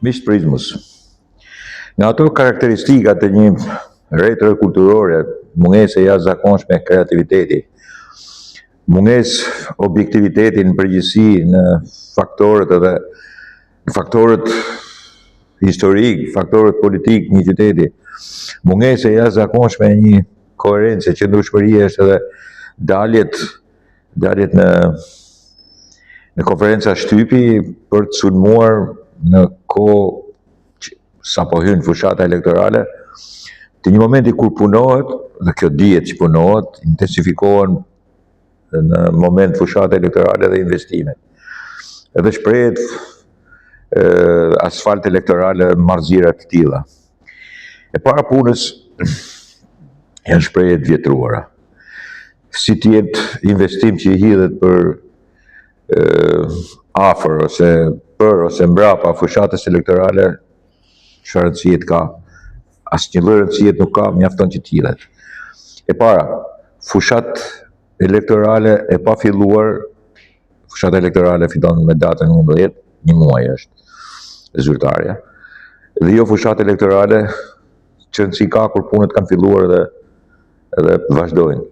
Miq të Prizmës, nga ato karakteristikat e një retro kulturore, mungesë e jashtëzakonshme kreativiteti, mungesë objektiviteti në përgjithësi në faktorët edhe në faktorët historik, faktorët politik një qyteti, mungesë e jashtëzakonshme e një koherence, qëndrueshmërie është edhe daljet daljet në në konferenca shtypi për të sulmuar në kohë që sapo hyn fushata elektorale, të një momenti kur punohet, dhe kjo dihet që punohet, intensifikohen në moment fushata elektorale dhe investimet. Edhe shprehet asfalt elektorale marrëzira të tilla. E para punës janë shprehje të vjetruara. Si të jetë investim që i hidhet për afër ose për ose mbrapa fushatës elektorale, çfarë rëndësie ka? Asnjë lloj rëndësie nuk ka, mjafton që të hidhet. E para, fushat elektorale e pa filluar, fushata elektorale fillon me datën 11, një muaj është zyrtarja. Dhe jo fushat elektorale që rëndësi ka kur punët kanë filluar dhe edhe vazhdojnë.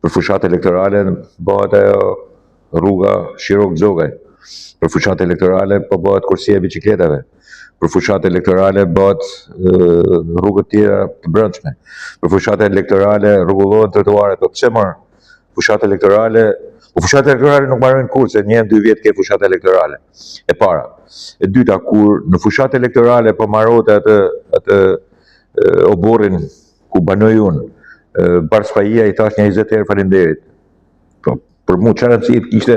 Për fushat elektorale bëhet ajo rruga Shirok Zogaj. Për fushat elektorale po bëhet korsia e bicikletave. Për fushat elektorale bëhet rrugët tjera të brendshme. Për fushat elektorale rregullohen trotuaret. Po pse mor? Fushat elektorale, po fushat elektorale nuk mbarojnë kurrë, se një herë në dy vjet ke fushat elektorale. E para. E dyta, kur në fushat elektorale po mbarote atë atë oborrin ku banoj unë, Bardh Spahia i thash një 20 herë faleminderit. Po, për mua çfarë rëndësie kishte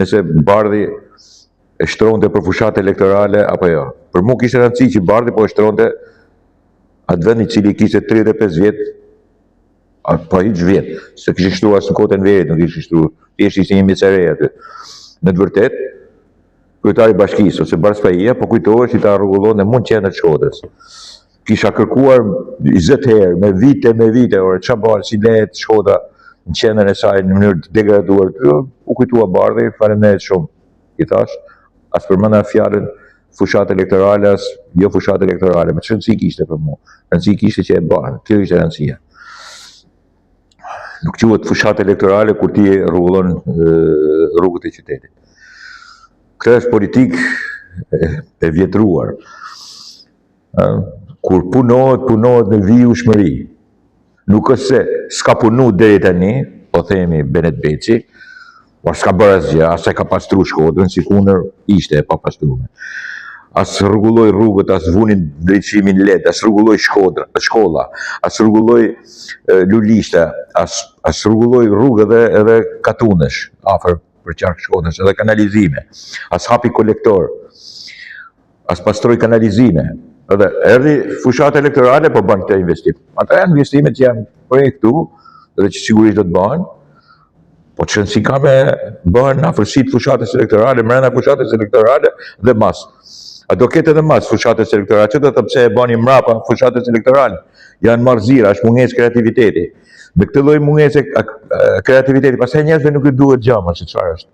nëse Bardhi e shtronte për fushat elektorale apo jo. Për mua kishte rëndësi që Bardhi po e shtronte atë vend i cili kishte 35 vjet, a, po hiç vjet, se kishin shtruar as në kohën e Enverit, nuk kishin shtruar. Thjesht ishte një micere aty. Në të vërtetë, kryetari i bashkisë ose Bardh Spahia po kujtohesh që ta rregullonte mund qendrën e Shkodrës. Kisha kërkuar 20 herë, me vite, me vite, ore, ça bëhet, si lehet Shkodra në qendrën e saj në mënyrë të degraduar. U kujtua Bardhi, faleminderit shumë, i thash, as përmenda fjalën fushat elektorale, as jo fushat elektorale, me ç'rëndësi kishte për mua. Rëndësi kishte që e bën, kjo ishte rëndësia. Nuk quhet fushat elektorale kur ti rregullon rrugët e qytetit. Kjo është politikë e vjetruar. Kur punohet, punohet me vijueshmëri. Nuk është se s'ka punu deri tani, po themi Benet Beci, por s'ka bërë asgjë, as e ka pastru Shkodrën, sikundër ishte e papastrume. As rregulloi rrugët, as vuni ndriçimin LED, as rregulloi Shkodra, shkolla, as rregulloi lulishte, as as rregulloi rrugë edhe edhe katunesh afër përqark Shkodrës, edhe kanalizime, as hapi kolektor, as pastroi kanalizime. Edhe erdhi fushata elektorale, po bën këtë investim. Ata janë investime që janë projektu dhe që sigurisht do të bëhen. Po ç'rëndësi ka me bëhen në afërsi të fushatës elektorale, mrena fushatës elektorale dhe mas. A do ketë edhe mas fushatës elektorale? Që do të pse e bëni mrapa fushatës elektorale? Janë marrëzira, është mungesë kreativiteti. Me këtë lloj mungese kreativiteti, pastaj njerëzve nuk ju duhet gjë më se çfarë është.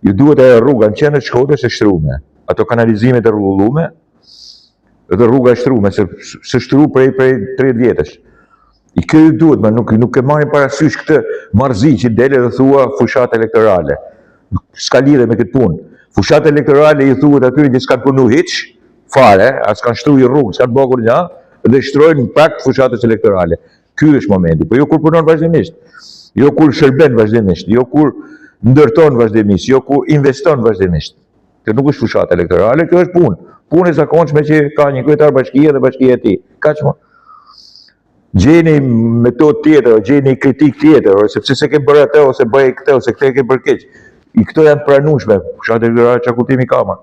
Ju duhet ajo rruga në qendër të Shkodrës e shtrume, ato kanalizimet e rregullume, dhe rruga e shtrume, se s'e shtru prej prej 30 vjetësh. I kjo ju duhet, më nuk nuk e marrin parasysh këtë marrëzi që del edhe thua fushatë elektorale. S'ka lidhje me këtë punë. Fushatë elektorale i thuhet atyre që s'kan punu hiç, fare, as kanë shtru një rrugë, s'kan bërë kurrgjë, dhe shtrojnë në prag të fushatës elektorale. Ky është momenti, po jo kur punon vazhdimisht, jo kur shërben vazhdimisht, jo kur ndërton vazhdimisht, jo kur investon vazhdimisht. Kjo nuk është fushatë elektorale, kjo është punë. Punë e zakonshme që ka një kryetar bashkie dhe bashkia e tij. Kaq më. Gjeni metodë tjetër, gjeni kritikë tjetër, ose sepse s'e ke bërë atë ose bëje këtë ose këtë e ke bërë keq. I këto janë të pranueshme. Fushatë elektorale çfarë kuptimi ka më?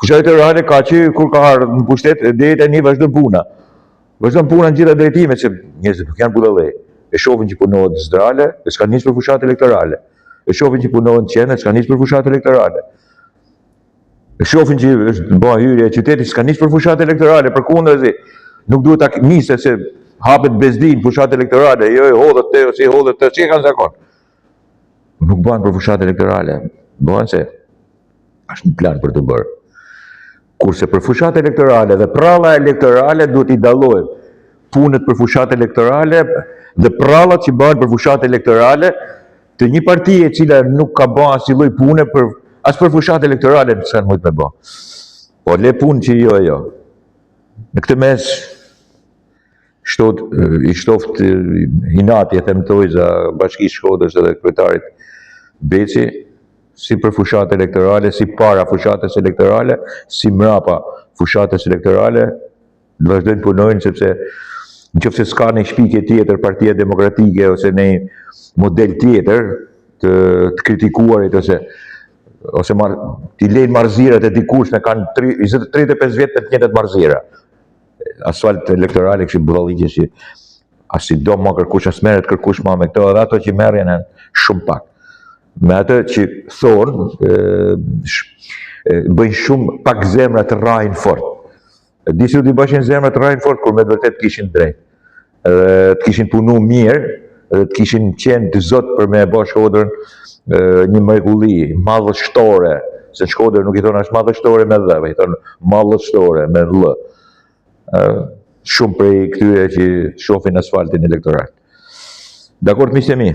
Fushatë elektorale ka që kur ka ardhur në pushtet e deri tani vazhdon puna. Vazhdon puna në gjitha drejtimet se njerëzit nuk janë budallej. E shohin që punohet në Zdrale, e s'ka nisur për fushatë elektorale. E shohin që punohet në qendër, s'ka nisur për fushatë elektorale. E shohin që është bërë hyrja e qytetit, s'ka nisur për fushatë elektorale, përkundrazi. Nuk duhet ta nise se hapet bezdi në fushatë elektorale, jo e hodhët te ose i hodhët te, si e kanë zakon. Nuk bëhen për fushatë elektorale, bëhen se është në plan për të bërë. Kurse për fushatë elektorale dhe pralla elektorale duhet t'i dallojmë punët për fushatë elektorale dhe prallat që bëhen për fushatë elektorale të një partie e cila nuk ka bërë asnjë lloj pune për as për fushatë elektorale nuk s'kanë mujt me bë. Po le punë që jo e jo. Në këtë mes shtot, i shtoft inati e them tojza Bashkisë Shkodrës edhe kryetarit Beci, si për fushatë elektorale, si para fushatës elektorale, si mrapa fushatës elektorale, të vazhdojnë punojnë sepse në qoftë se s'ka një shpikje tjetër Partia Demokratike ose një model tjetër të, të kritikuarit ose ose marr, t'i lejnë marrëzirat e dikurshme kanë 35 vjet me të njëjtat marrëzira. Asfalt elektorale kështu budalliqe që as i do ma kërkush, as merret kërkush ma me këto, edhe ato që merren janë shumë pak. Me atë që thonë, bëjnë shumë pak zemra të rrahin fort. E di si u t'i bëshin zemra të rrahin fort, kur me të vërtet kishin drejt. Edhe të kishin punu mirë, edhe të kishin qenë të zot për me e bë Shkodrën një mrekulli madhështore, se në Shkodër nuk i thonë as madhështore me dh, i thonë madhështore me ll. Shumë prej këtyre që shohin asfaltin elektoral. Dakor, miqtë e mi.